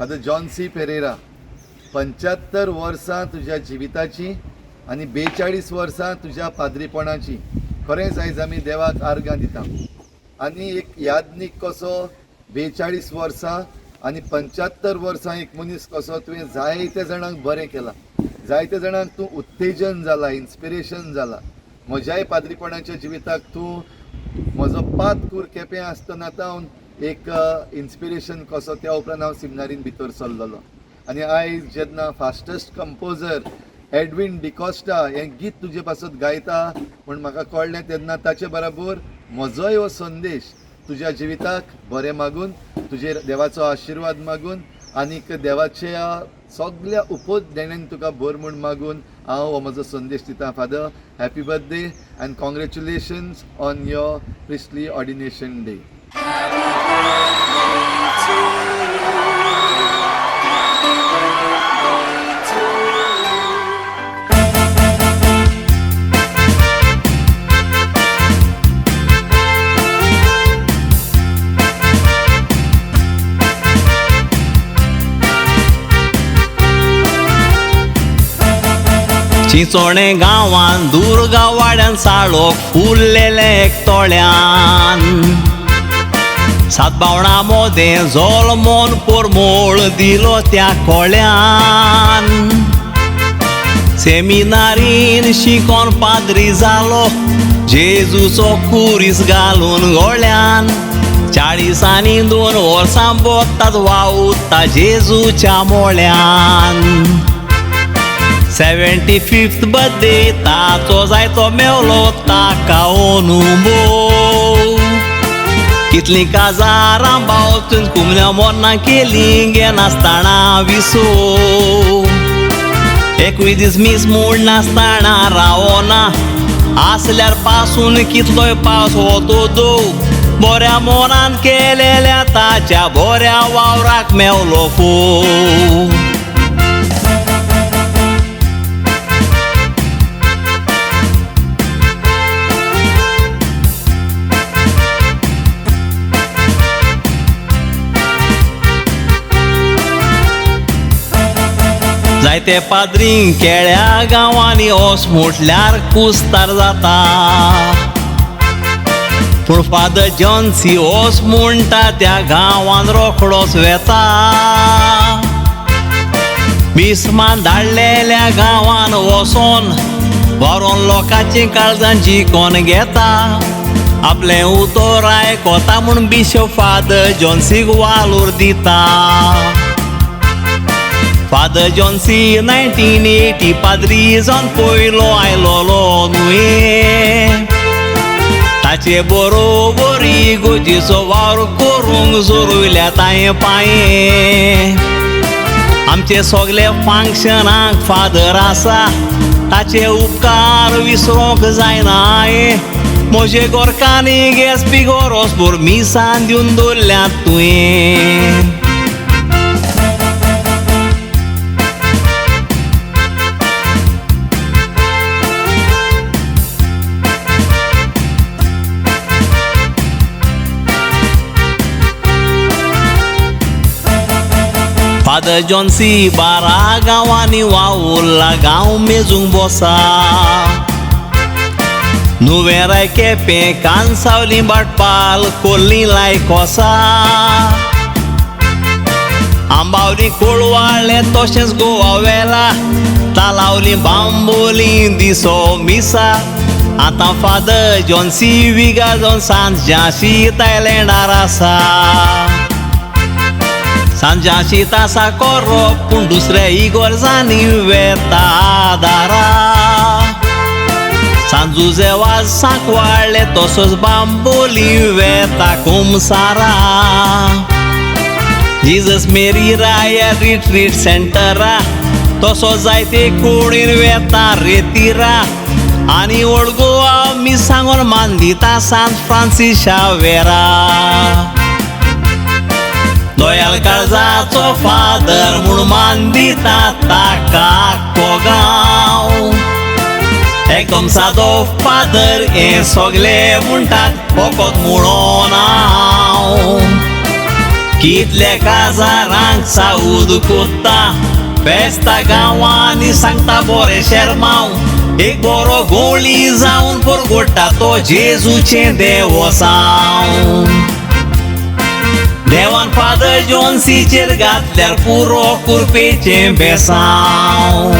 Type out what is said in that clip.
Father John C Pereira, 75 वर्सां तुज्या जिविताची आनी 42 वर्सां तुज्या पाद्रीपणाची. खरेंच आयज आमी देवाक आर्गां दिता आनी एक यादनीक कसो 42 वर्सां आनी 75 वर्सां एक मनीस कसो तुवें जायते जाणांक बरें केलां, जायते जाणांक तूं उत्तेजन जाला, इन्स्पिरेशन जाला. म्हज्याय पाद्रीपणाच्या जिविताक तूं म्हजो पात कूर केपें आसतना तावन एक इन्स्पिरेशन कसो. त्या उपरांत हांव सिमिनारीन भितर सरलेलो आनी आयज जेन्ना फास्टस्ट कंपोजर एडवीन डिकॉस्टा हें गीत तुजे पासत गायता म्हूण म्हाका कळ्ळें तेन्ना ताचे बराबर म्हजोय हो संदेश तुज्या जिविताक बरें मागून, तुजेर देवाचो आशिर्वाद मागून आनीक देवाच्या सगल्या उपदेण्यान तुका भर म्हूण मागून हांव हो म्हजो संदेश दिता. Father, happy birthday and congratulations on your priestly ordination day. Chinchone गांवान दुर्गा वाड्यान साळोक फुल्लेले एक तोळ्यान, सात बावणां मोदें जोलमोन पोरमोळ दिलो त्या कोळ्यान. सेमिनारीन शिकोन पाद्री जालो, जेजूचो खुरीस घालून गळ्यान. 40 आनी 2 वर्सां बोतात वावुरता जेजूच्या मोळ्यान. 75th birthday ताचो जायतो मेवलो ताका अनुभव. कितलीं काजारां बावतून कुमन्या मोन्ना केली घेनासतना विसो. एकूय दीस मीस म्हूण नासतना रावना, आसल्यार पासून कितलोय पावस हो तो दो. बऱ्या मोनान केलेल्या ताच्या बऱ्या वावराक मेवलो फोव. जायते पाद्री केळ्या गांवांनी ओस म्हटल्यार कुस्तार जाता, पूण फादर जॉन्सी ओस म्हणटा त्या गांवान रोखडोच वेता. मिसमान धाडलेल्या गांवान वचोन व्हरोन लोकांची काळजां जिकोन घेता. आपलें उतर आयकोता म्हूण बिशप फादर जॉन्सीक वालोर दिता. फादर जॉन्सी 1980 पाद्री जावन पयलो आयलोलो न्हय, ताचे बरोबरी गोजीचो वावर करूंक जोरयल्या तांये पांये. आमचे सगळे फंक्शनाक फादर आसा, ताचे उपकार विसरोंक जायना. म्हजे गोरकांनी गॅस पिगोरोस भर मिसान दिवन दवरल्यात तुवें. फादर जॉन्सी 12 गांवांनी वावुरला गांव मेजूंक बसा. नुवेराय केपें कांसावली भाटपाल कोल्ली लाय कोसा. आंबावली कोळवाळ्ळें तशेंच गोवा वेला, तालावली बांबोली दिसो मिसा. आतां फादर जॉन्सी विगा जावन सांजाशी थायलँडार आसा. सांजाशी तासा कोरोप पूण दुसऱ्या इगोर्जांनी वेता दारा. सांजुजे वाज सांकवाळ्ळे तसोच बांबोली वेता कुमसारा. जीजस मेरी राया रिट्रीट सेंटरा तसो जायते कुडीन वेता रेतिरा. आनी ओल्ड गोवा मी सांगोन मान दिता सांत फ्रांसिसा वेरा. दोयाल काळजाचो फादर म्हूण मान दिता ताका आख्खो गांव. एकदम सादो फादर हें सगळे म्हणटात फकत म्हणून हांव. कितले काजारांक साऊद कोत्ता, फेस्ता गांवांनी सांगता बोरें शेरमांव, एक बरो गोळी जावन परगोडटा तो जेजूचें देवसांव. देवान फादर जॉन्सीचेर घातल्यार पुरो कुरपेचें बेसांव.